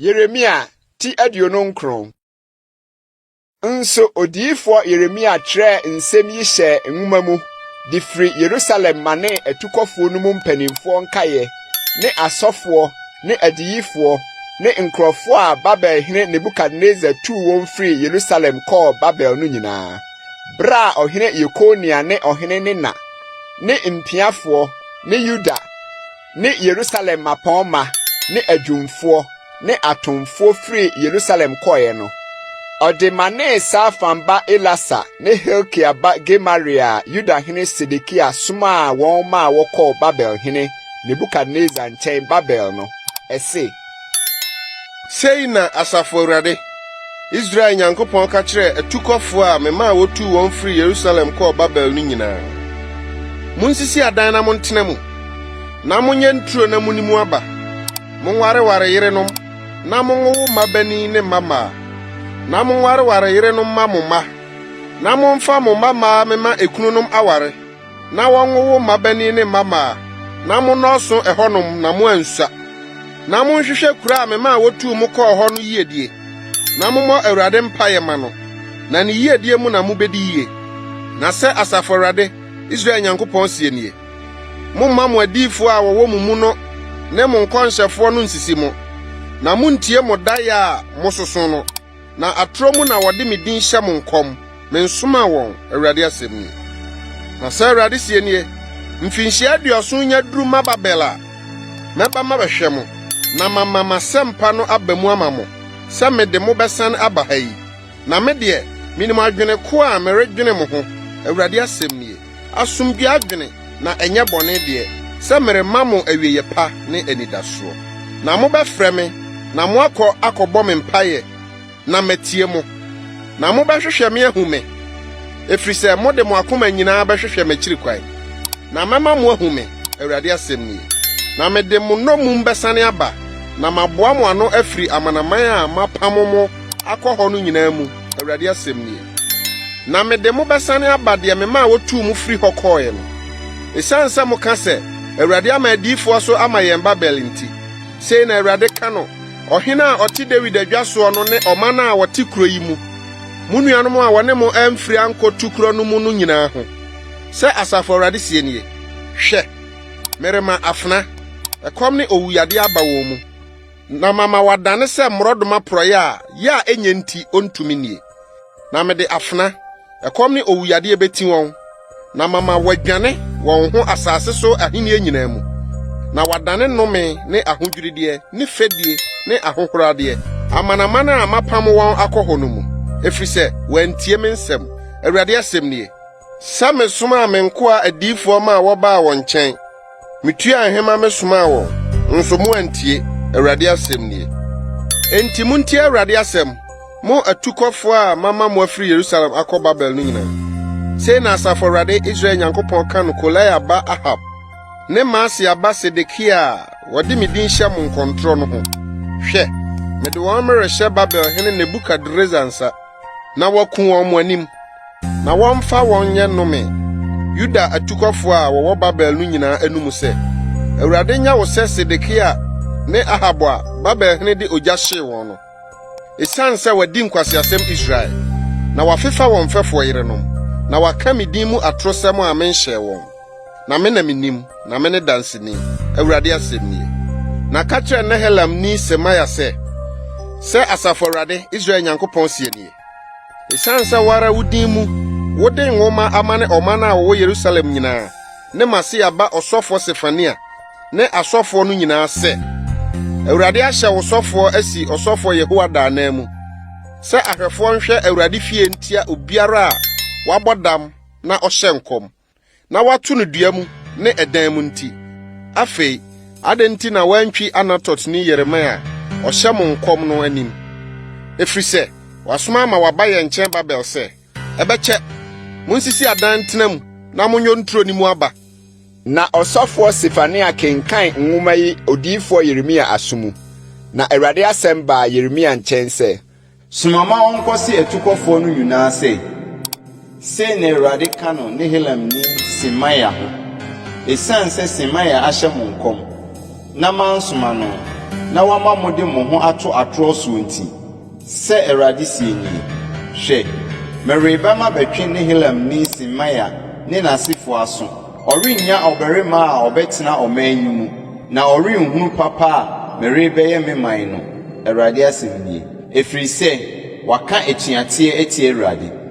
Yeremia ti 29. Nso odiyifoɔ Yeremia twerɛɛ nsɛm yi hyɛɛ nwoma mu de firi Yerusalem manee atukɔfoɔ no mu mpanimfoɔ nkaeɛ ne asɔfoɔ ne adiyifoɔ ne nkurɔfoɔ a Babelhene Nebukadnesar tuu wɔn firii Yerusalem kɔɔ Babel no nyinaa, berɛ a ɔhene Yekonia ne ɔhene ne na ne mpiafoɔ ne Yuda ne Yerusalem mmapɔmma ne adwumfoɔ ne atomfoɔ firii Yerusalem kɔeɛ no, ɔde manee Safan ba Elasa ne Hilkia ba Gemaria a Yudahene Sedekia somaa wɔn maa wɔkɔɔ Babel hene Nebukadnesar nkyɛn Babel no, ɛse. Sei na Asafo Awurade, Israel Nyankopɔn ka kyerɛɛ atukɔfoɔ a memaa wotuu wɔn firii Yerusalem kɔɔ Babel no nyinaa, Munsisi adan na montena mu, na monyɛ nturo na munni mu aba. Monwareware yerenom na monwowo mmabanin ne mmammaa, na monwareware yerenom mma mo mma, na momfa mo mmammaa mmema ekununom aware, na wɔnwowo mmabanin ne mmammaa, na monnɔɔso ɛhɔnom na moansua. Na monhwehwɛ kuro a memaa wotuu mo kɔɔ hɔ no yiedie, na mommɔ Awurade mpaeɛ mma no, na ne yiedie mu na mobɛdi yie. Na sɛ Asafo Awurade, Israel Nyankopɔn seɛ nie, Mommma mo adiyifoɔ a wɔwɔ mo mu no ne mo nkɔnhyɛfoɔ no nsisi mo, na monntie mo daeɛ a mososo no, na atorɔ mu na wɔde me din hyɛ mo nkɔm, mensomaa wɔn, Awurade asɛm nie. Na sɛ Awurade seɛ nie, Mfinhyia 70 nya duru ma Babel a, mɛba mabɛhwɛ mo, na mama m'asɛmpa no aba mu ama mo, sɛ mede mo bɛsane aba ha yi. Na me deɛ, menim adwene ko a meredwene mo ho, Awurade asɛm nie, asomdwoeɛ adwene, na ɛnyɛ bɔne deɛ, sɛ merema mo awieeɛ pa ne anidasoɔ. Na mobɛfrɛ me, na moakɔ akɔbɔ me mpaeɛ, na matie mo. Na mobɛhwehwɛ me ahu me, ɛfiri sɛ mode mo akoma nyinaa bɛhwehwɛ m'akyiri kwan. Na mɛma moahu me, Awurade asɛm nie. Na mede mo nnommum bɛsane aba, na maboa mo ano afiri amanaman a mapamo mo akɔ hɔ no nyinaa mu, Awurade asɛm nie. Na mede mo bɛsane aba deɛ memaa wotuu mo firi hɔ kɔeɛ no. Esiane sɛ moka sɛ, 'Awurade ama adiyifoɔ so ama yɛn Babel' nti, sei na Awurade ka no ɔhene a ɔte Dawid adwa soɔ no ne ɔman a wɔte kuro yi mu, mo nuanom a wɔne mo amfiri ankɔ tukorɔ no mu no nyinaa ho. Sɛ Asafo Awurade seɛ nie, Hwɛ, merema afena, ɛkɔm ne owuyadeɛ aba wɔn mu, na mama wɔadane sɛ mmorɔdɔma porɔeɛ a yɛ a ɛnyɛ nti ɔntumi nnie. Na mede afena, ɛkɔm ne owuyadeɛ bɛti wɔn, na mama wɔadwane wɔn ho asase so ahennie nyinaa mu, na wɔadane nnome ne ahodwirideɛ ne fɛdie ne ahohoradeɛ, amanaman a mapam wɔn akɔ hɔ no mu, ɛfiri sɛ wɔantie me nsɛm, Awurade asɛm nie. Sɛ mesomaa me nkoa adiyifoɔ maa wɔbaa wɔn nkyɛn, Mituaa nhema mesomaa wɔn, nso moantie, Awurade asɛm nie. Enti muntie Awurade asɛm, mo atukɔfo a mama mo afiri Yerusalem akɔ Babel no nyinaa. Sei na Asafo Awurade, Israel Nyankopɔn ka no Kolaia ba Ahab ne Maaseia ba Sedekia a wɔde me din hyɛ mo nkɔntorɔ no ho. Hwɛ, mede wɔn merehyɛ Babel hene Nebukadresar nsa, na waku wɔn mo anim. Na wɔmfa wɔn nyɛ nnome, Yuda atukɔfo a wɔwɔ Babel no nyinaa anom sɛ, ' Awurade nyɛ wo sɛ Sedekia ne Ahab a Babelhene de ogya hyee wɔn no. Esiane sɛ wɔadi nkwaseasɛm Israel, na wɔafefa wɔn mfɛfo yerenom, na wɔaka me din mu atorosɛm a menhyɛɛ wɔn. Na me na minim, na mene danseni, Awurade asɛm nie. Na ka kyerɛ Nehelamni Semaia sɛ, Sɛ Asafo Awurade, Israel Nyankopɔn seɛ nie, Esiane sɛ wo ara wo din mu wode nwoma amane ɔman a wɔwɔ Yerusalem nyinaa ne Maaseia ba ɔsɔfoɔ Sefania ne asɔfoɔ no nyinaa sɛ, Awurade ahyɛ wo sɔfoɔ asi ɔsɔfoɔ Yehoiada ananmu sɛ ahwɛfoɔ nhwɛ Awurade fie ntia obiara a wabɔ dam na ɔhyɛ nkɔm. na wɔato no dua mu ne ɛdan mu nti, afei adɛn nti na woantwi Anatotni Yeremia a ɔhyɛ mo nkɔm no anim? Ɛfiri sɛ wasoma ama wɔaba yɛn nkyɛn Babel sɛ, 'Ɛbɛkyɛ! Monsisi adan ntena mu na monyɔ nturo no mu aba. Na ɔsɔfoɔ Sefania kenkan nwoma yi odiyifoɔ Yeremia aso mu. Na Awurade asɛm baa Yeremia nkyɛn sɛ. Soma ma wɔnkɔse atukɔfoɔ no nyinaa sɛ, 'Sei na Awurade ka no Nehelamni Semaia ho, Esiane sɛ Semaia ahyɛ mo nkɔm, na mansoma no, na wama mode mo ho ato atorɔ soɔ nti, sɛ Awurade seɛ nie, Hwɛ, mereba mabɛtwe Nehelamni Semaia ne n'asefoɔ aso. Ɔrennya ɔbarima a ɔbɛtena ɔman yi mu, na ɔrenhunu papa a merebɛyɛ me man no, Awurade asɛm nie, ɛfiri sɛ waka atuateɛ atia Awurade.